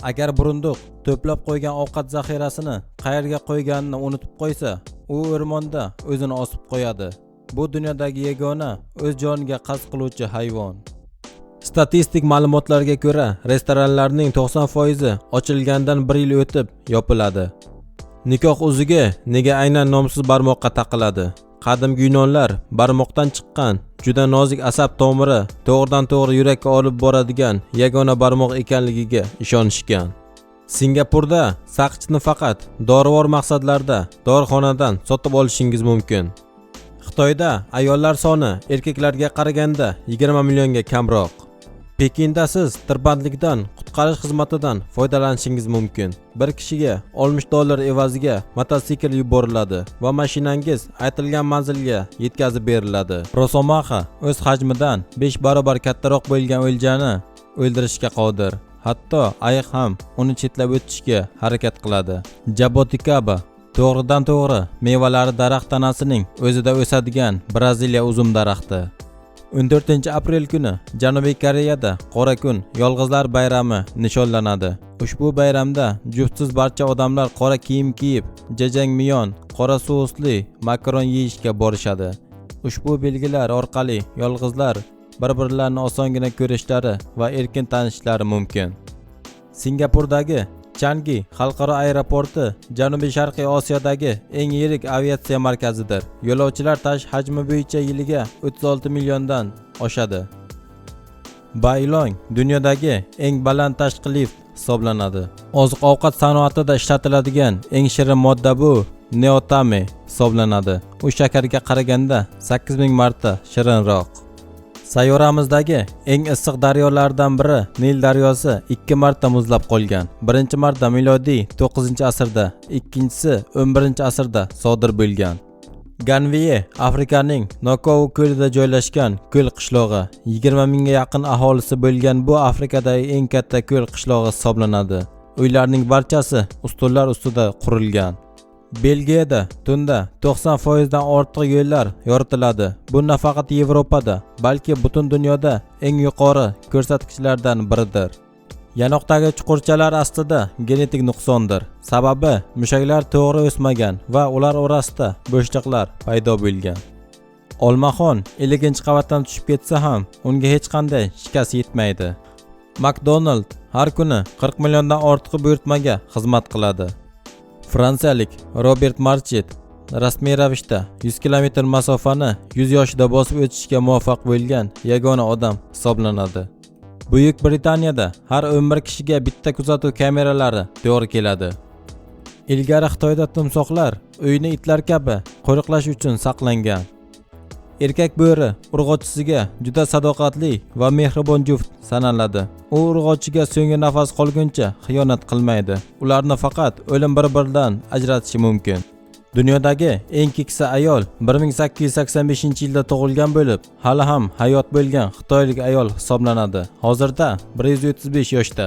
Agar burunduq to'plab qo'ygan ovqat zaxirasini qayerga qo'yganini unutib qo'ysa, u o'rmonda o'zini osib qo'yadi. Bu dunyodagi yagona o'z joniga qasd qiluvchi hayvon. Statistik ma'lumotlarga ko'ra, restoranlarning 90% ochilgandan 1 yil o'tib yopiladi. Nikoh uzugi nega aynan nomsiz barmoqqa taqiladi? Qadimgi yunonlar barmoqdan chiqqan juda nozik asab tomiri to'g'ridan-to'g'ri yurakka olib boradigan yagona barmoq ekanligiga ishonishgan. Singapurda saqichni faqat dorivor maqsadlarda dorixonadan sotib olishingiz mumkin. Xitoyda ayollar soni erkaklarga qaraganda 20 millionga kamroq. Pekinda siz tirbandlikdan qutqarish xizmatidan foydalanishingiz mumkin. Bir kishiga $60 evaziga mototsikl yuboriladi va mashinangiz aytilgan manzilga yetkazib beriladi. Rosomaxa o'z hajmidan 5 barobar kattaroq bo'lgan o'ljani o'ldirishga qodir. Hatto ayiq ham uni chetlab o'tishga harakat qiladi. Jaboticaba to'g'ridan to'g'ri mevalari daraxt tanasining o'zida o'sadigan Braziliya uzum daraxti. 14-aprel kuni Janubiy Koreyada Qora kun, yolg'izlar bayrami nishonlanadi. Ushbu bayramda juftsiz barcha odamlar qora kiyim kiyib, jajangmyon, qora sousli makaron yeyishga borishadi. Ushbu belgilar orqali yolg'izlar bir-birlarini osongina ko'rishlari va erkin tanishishlari mumkin. Singapurdagi Changi xalqaro aeroporti Janubiy Sharqiy Osiyodagi eng yirik aviatsiya markazidir. Yo'lovchilar tashish hajmi bo'yicha yiliga 36 milliondan oshadi. Bailong dunyodagi eng baland tashqi lift hisoblanadi. Oziq-ovqat sanoatida ishlatiladigan eng shirin modda bu neotame hisoblanadi. U shakarga qaraganda 8000 marta shirinroq. Sayyoramizdagi eng issiq daryolardan biri Nil daryosi 2 marta muzlab qolgan. Birinchi marta milodiy 9-asrda, ikkinchisi 11-asrda sodir bo'lgan. Ganviye Afrikaning Nokovu ko'lida joylashgan ko'l qishlog'i. 20 mingga yaqin aholisi bo'lgan bu Afrikadagi eng katta ko'l qishlog'i hisoblanadi. Uylarning barchasi ustunlar ustida qurilgan. Belgiyada tunda 90% dan ortiq yo'llar yoritiladi. Bu nafaqat Yevropada, balki butun dunyoda eng yuqori ko'rsatkichlardan biridir. Yanoqdagi chuqurchalar aslida genetik nuqsondir. Sababi mushaklar to'g'ri o'smagan va ular orasida bo'shliqlar paydo bo'lgan. Olmaxon 50-qavatdan tushib ketsa ham unga hech qanday shikast yetmaydi. McDonald har kuni 40 milliondan ortiq buyurtmaga xizmat qiladi. Fransiyalik Robert Marchet rasmiy ravishda 100 kilometr masofani 100 yoshida bosib o'tishga muvaffaq bo'lgan yagona odam hisoblanadi. Buyuk Britaniyada har 11 kishiga bitta kuzatuv kameralari to'g'ri keladi. Ilgari Xitoyda timsohlar uyni itlar kabi qo'riqlash uchun saqlangan. Erkak bo'ri urg'ochisiga juda sadoqatli va mehribon juft sanaladi. U urg'ochiga so'nggi nafas qolguncha xiyonat qilmaydi. Ularni faqat o'lim bir-biridan ajratishi mumkin. Dunyodagi eng keksa ayol 1885-yilda tug'ilgan bo'lib, hali ham hayot bo'lgan xitoylik ayol hisoblanadi. Hozirda 135 yoshda.